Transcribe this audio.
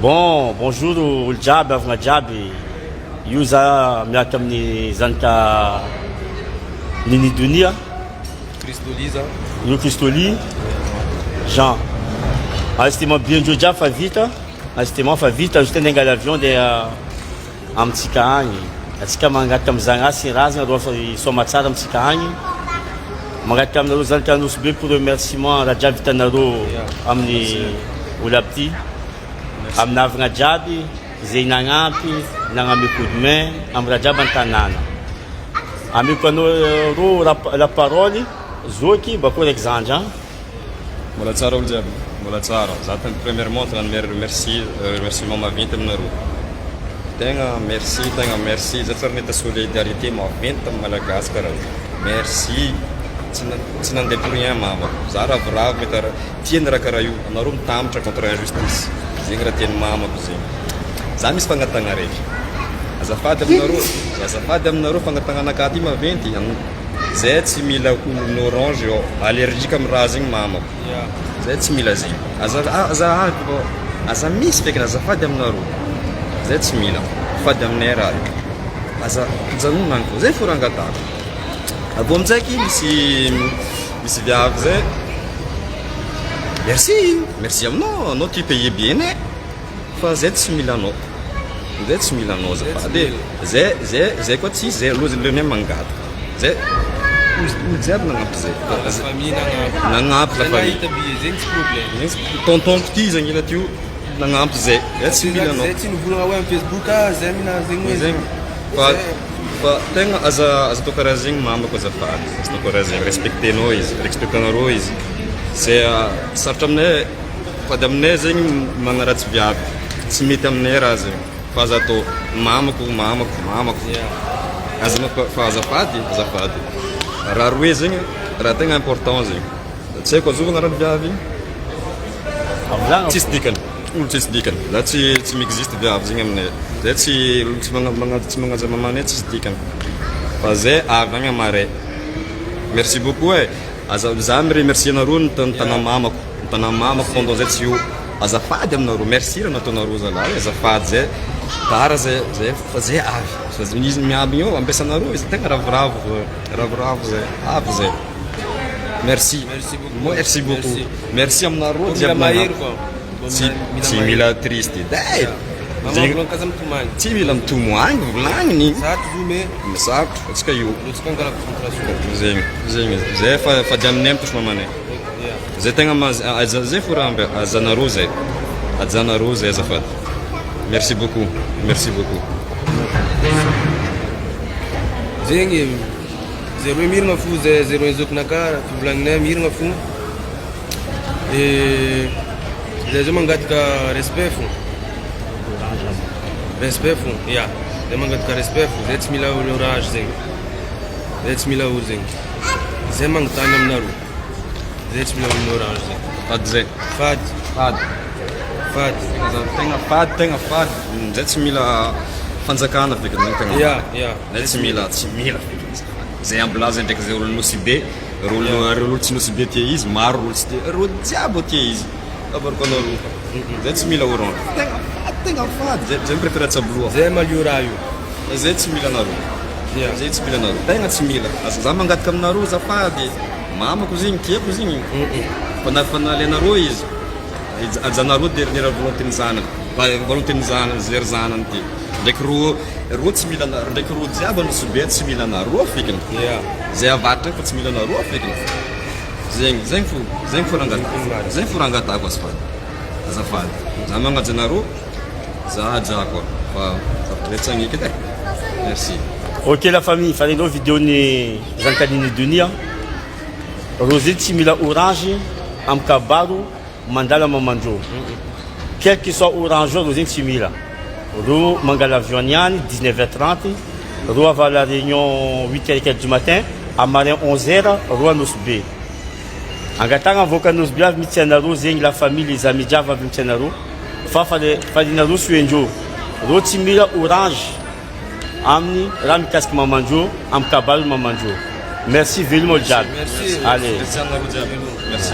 Bon, bonjour olo jiaby, havagna jiaby. Io za miaraka amin'ny zanaka Nini Donia. Christoli za. Io Christoli Jean. Ajustement bien ndreo jiaby fa vita. Ajustement fa vita, juste andeha angala avion dia amintsika agny. Atsika mangataka amin'ny Zagnahary sy ny razagna rô fa hisoamatsara amintsika agny. Mangataka aminareo zanaka Nosy Be pour remerciement raha jiaby vitanareo amin'ny olo aby ty. Amin'ny havagna jiaby izay nagnampy, nagname coup de main amin'ny raha jiaby an-tanàna. Ameko anareo la parole zoky bakeo raiky zandry an. Mbola tsara olo jiaby, mbola tsara. Za tena premièrement te nanome remercie remerciement maventy aminareo. Tegna merci, tegna merci. Za tsy ary nahita solidarité maventy tamin'ny Malagasy karaha io. Merci. Tsy tsy nandeha pour rien mama. Za ravoravo mahita raha tiany raha karaha io. Anareo mitambatra contre injustice. Zegny raha tian'ny mamako zegny. Za misy fangatahagna araiky. Azafady aminareo, azafady aminareo fangatahagna ty maventy. Zay tsy mila olon orange eo allergique am raha zegny mamako zay tsy mila zegny aza aza aza misy fekiny azafady aminareo zay tsy mila fady aminay raha io aza janona agny fô zay fô raha angatahako avy eo aminjaiky misy misy viavy zay merci merci aminao anao tu paye bien eh Fa zay tsy mila anao. Zay tsy mila anao azafady e. Zay zay zay koa tsisy zay aloha zay mangataka. Zay olo jiaby nagnampy zay. La famille nagnampy. Nagnampy la famille. Nahita billet zegny tsy problème. Tonton-ko ty zagny ty io nagnampy zay. Zay tsy mila anao. Zay tsy nivolagna hoe am Facebook ah zay mila zegny hoe. Zegny. Fa fa tegna aza aza atao karaha zegny mamako azafady. Aza atao karaha zegny. Respectenao izy, respectenareo izy. Zay sarotra aminay Fady aminay zegny magnaratsy viavy, tsy mety aminay raha zegny fa aza atao mamako mamako mamako aza fa azafady azafady raha roe zegny raha tegna important zegny tsy haiko azovy agnaran'ny viavy tsisy dikany olo tsisy dikany za tsy tsy mi-existe viavy zegny aminay zay tsy olo tsy magna tsy magnaja mamanay tsisy dikany fa zay avy agny amaray merci beaucoup e. Aza za mi remercier anareo nitana mamako nitana mamako pendant zay tsy eo azafady aminareo merci raha nataonareo zalahy azafady zay tara zay zay fa zay avy fa izy miambigny eo ampiasanareo izy tegna ravoravo ravoravo zay avy zay merci merci beaucoup merci aminareo jiaby tsy tsy mila triste edy e tsy mila mitomoagny volagniny Sarotro atsika io. Zegny, zegny zay fa fady aminay mitosy mamanay. Zay tegna maha aza zay fo raha azanareo zay. Ajanareo zay azafady. Merci beaucoup, merci beaucoup. Zegny zay roe mirina fo zay zay roe zokinakahy fivolagninay mirina fo de zay zao mangataka respect fo. Respect fo, ya. Zay mangataka respect fo, zay tsy mila olo rage zegny. Zay tsy mila olo zegny. Zay magnontany aminareo. Zay tsy mila olo orange zegny. Fady zay. Fady. Fady. Fady. Tegna fady, tegna fady. Zay tsy mila fanjakana feky zay tegna. Ya, ya. Zay tsy mila, tsy mila feky. Zay ambolaza ndraiky zay olo Nosy Be, reo olo reo olo tsy Nosy Be tia izy, maro olo tsy tia, reo jiaby tia izy. Abariko anareo. Zay tsy mila orange. Tegna fady, tegna fady. Zay zay mi-préfère tsaboloa. Zay malio raha io. Zay tsy mila anareo. Yeah. Zay tsy mila anareo. Tegna tsy mila. Aza za mangataka aminareo azafady. Mamako izy igny, tiako izy igny. Fa na fa nalainareo izy. Ajanareo dernière volonté ny zanany. Volonté ny zanany, zay ry zanany ty. Ndraiky ro ro tsy mila anareo, ndraiky ro jiaby Anosibe tsy mila anareo fekiny. Yeah. Zay avaratra agny fa tsy mila anareo fekiny. Zegny, zegny fo, zegny fo raha angatahako, zegny fo raha angatahako azafady, azafady, za magnaja anareo, za hajako fa zavatra tsy agneky edy e, merci. Ok la famille, fa renao vidéo ny Zankanini Donia, Rosy tsy mila orange am kabaro mandala mamandro, quel que soit orange io Rosy tsy mila, ro mangala avion niany 19 heures 30, ro avy à la réunion 8 heures et quelques du matin, amarin 11 heures ro à Nosy Be. Angatahagna mivoaka Nosy Be avy mitsy anareo zegny la famille les amis jiaby avy mitsy anareo fa falinareo soendreo reo tsy mila orange aminy raha mikasiky mamandreo amy kabary mamandreo merci veloma olo jiaby allez. Merci aminareo jiaby, merci.